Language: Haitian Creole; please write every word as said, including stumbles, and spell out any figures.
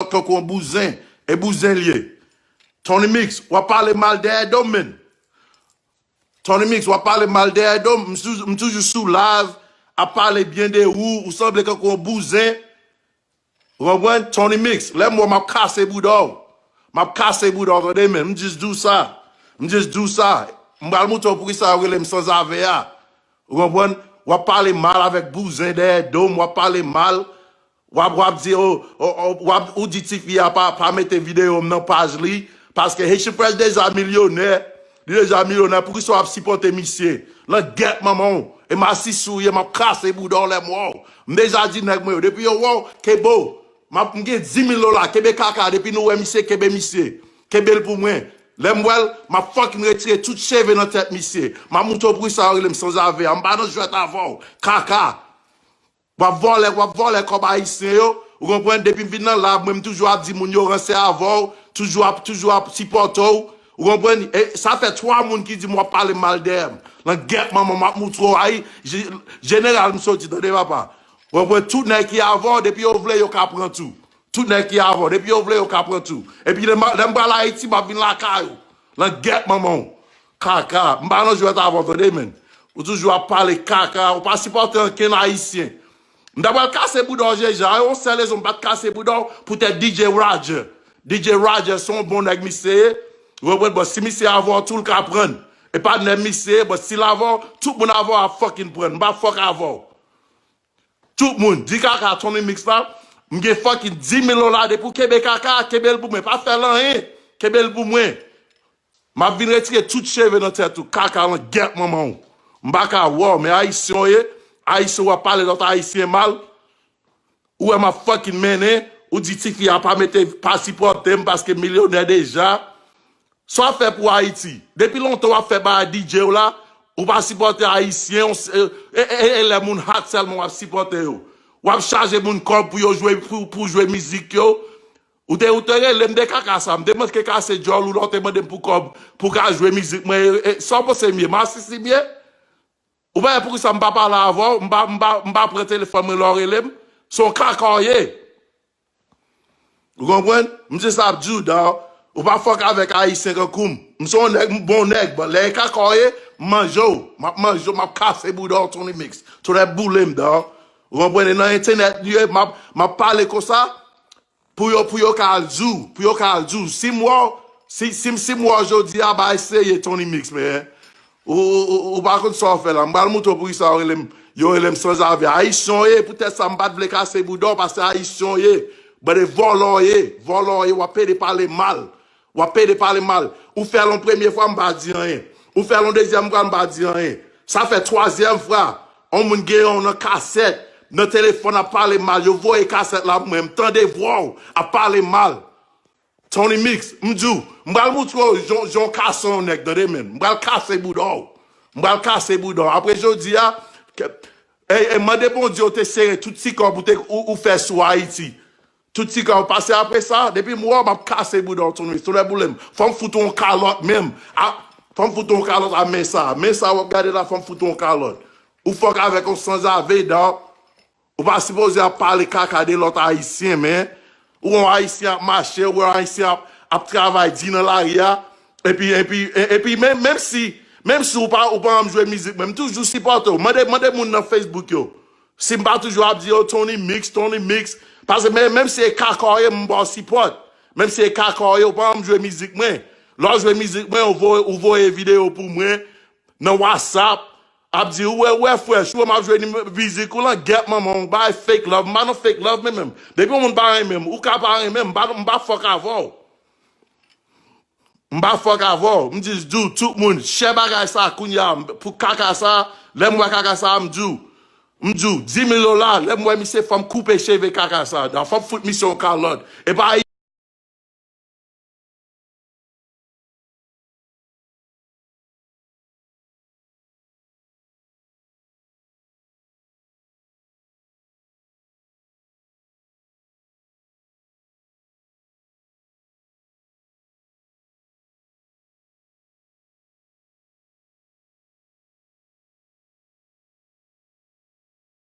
tankou yon bouzen. E bouzen l ye. Tony Mix, w ap pale mal dèyè do m, menn. Tony Mix, w ap pale mal dèyè do m. M sou- m toujou sou live, ap pale byen de ou. Ou sanble tankou yon bouzen. Ou konprann? Tony Mix, lè m wè w, m ap kase bouda w. M ap kase bouda w, tande, men. M jis di w sa. M jis di w sa. M pral montre w poukisa yo rele m sanzave a. Ou konprann? W ap pale mal avèk bouzen dèyè do m, w ap pale mal. W ap, w ap di, o, o, o, w ap, ou di tifi a pa, pa mete videyo m nan paj li, paske Haitian Fresh deja milyonè, li deja milyonè, poukisa w ap sipòte misye? Langèt manman w, e masisi w ye, m ap kase bouda w lè m wè w. M deja di nèg mwen yo, depi yo wè w, kenbe w. M ap, m gen dis mil dola, kenbe kaka, depi nou wè misye, kenbe misye. Kenbe l pou mwen. Lè m wè l, m ap fucking retire tout cheve nan tèt misye. M ap montre w poukisa yo rele m sanzave a. M pa nan jwèt avè w. Kaka. W ap vòlè, w ap vòlè kòb ayisyen yo. Ou konprann? Depi m vin nan live, mwen, m toujou ap di moun yo ranse avè w. Toujou ap, toujou ap sipòte w. Ou konprann? E sa fè twa moun ki di m w ap pale mal dèyè m. Langèt manman, m ap moutre w, ay, je- jeneral m soti, tande papa. Ou konprann? Tout nèg ki avè w, depi yo vle, yo ka pran tou. Tout nèg ki avè w, depi yo vle, yo ka pran tou. Epi lè m lè m pral Ayiti, m ap vin lakay ou. Langèt manman w. Kaka. M pa nan jwèt avè w, tande, menn. Ou toujou ap pale kaka. Ou pa sipòte ankenn ayisyen. M ta pral kase bouda w deja. Yon sèl rezon m pa t kase bouda w, poutèt D J Roger. D J Roger se yon bon nèg misye ye. Ou konprann? Bon, si misye avè w tou, l ka pran. E pa nèg misye ye, bon, si l avè w, tout moun avè w ap fucking pran. M pa fuck avè w. Tout moun, di kaka Tony Mix la, m gen fucking dis mil dola, depi w kenbe kaka, kenbe l pou mwen. Pa fè l anyen, kenbe l pou mwen. M ap vin retire tout cheve nan tèt ou, kaka langèt manman w. M pa ka wè w, men ayisyen w ye, ayisyen w ap pale lòt ayisyen mal. Ou wè m ap fucking mennen, ou di tifi a pa mete, pa sipòte m paske m milyonè deja. Sa w ap fè pou Ayiti? Depi lontan w ap fè bagay D J w la, ou pa sipòte ayisyen, w s- e, e, e, e lè moun hot sèlman w ap sipòte yo. W ap chaje moun kòb pou yo jwe, pou, pou jwe mizik yo. Ou te, ou te rele m de kaka sa, m te manke kase djòl ou lè w te mande m pou kòb, pou ka jwe mizik mwen, e, e, sa w panse m ye, masisi m ye? Ou pa wè poukisa m pa pale avè w, m pa, m pa, m pa pran telefòn mwen lè w rele m? Se yon kaka w ye. Ou konprann? M se sa ap di w, dawg. Ou pa fòk avèk ayisyen kankou m. M se yon nèg, m bon nèg, but lè e kaka w ye, m manje w. M ap manje w, m ap kase bouda w, Tony Mix. Tonnè boule m, dawg. Ou konprann? E nan entènèt li ye, m ap, m ap pale konsa, pou yo, pou yo ka al di w, pou yo ka al di w. Si m wè w, si, si, si m wè w jodi a, bay serye, Tony Mix, men. Ou, ou, ou, ou pa konn sa w fè la. M pral montre w poukisa yo rele m, yo rele m sanzave. Ayisyen w ye, poutèt sa m pa t vle kase bouda w, paske ayisyen w ye. Bande vòlò w ye, vòlò w ye, w ap pede pale mal. W ap pede pale mal. Ou fè l yon premye fwa, m pa di anyen. Ou fè l yon dezyèm fwa, m pa di anyen. Sa fè twazyèm fwa, yon moun genyen w nan kasèt, nan telefòn ap pale mal. Yo voye kasèt la pou mwen, m tande vwa w ap pale mal. Tony Mix, m di w, m pral moutre w jan, jan w kase yon nèg, tande, menn. M pral kase bouda w. M pral kase bouda w. Apre jodi a, ke- e, e, mande Bondye w te sere tout ti kòb ou, te, ou, ou fè sou Ayiti. Tout ti kòb ou pase apre sa, depi m wè w, m ap kase bouda w, Tony Mix. Tonnè boule m. Fò m fout ou yon kalòt menm. A, fò m fout ou yon kalòt a men sa. Men sa w ap gade la, fò m fout ou yon kalòt. Ou fòk avèk yon sanzave, dawg. Ou pa sipoze ap pale kaka de lòt ayisyen, men. Ou wè yon ayisyen ap mache, ou wè yon ayisyen ap, ap travay di nan lari a. Epi, epi, e- epi menm, menm si, menm si ou pa, ou pa janm jwe mizik, men m toujou sipòte w. Mande, mande moun nan Facebook yo. Si m pa toujou ap di yo, Tony Mix, Tony Mix. Paske men, menm si e kaka w ye, m ba w sipòt. Menm si e kaka w ye, ou pa janm jwe mizik mwen. Lè w jwe mizik mwen, ou voye, ou voye videyo pou mwen nan WhatsApp. Ap di, ou wè, ou wè, frè, si w wè m ap jwe ni- mizik ou, langèt manman w, bay fake love. M pa nan fake love, men menm. Depi yon moun pa renmen m, ou ka pa renmen m, m pa, m pa fòk avè w. M pa fòk avè w. M jis di w, tout moun, share bagay sa, kounye a, pou kaka sa, lè m wè kaka sa, m di w, m di w, dis mil dola, lè m wè misye, fò m koupe cheve kaka sa, dan fò m fout misye yon kalòt. E pa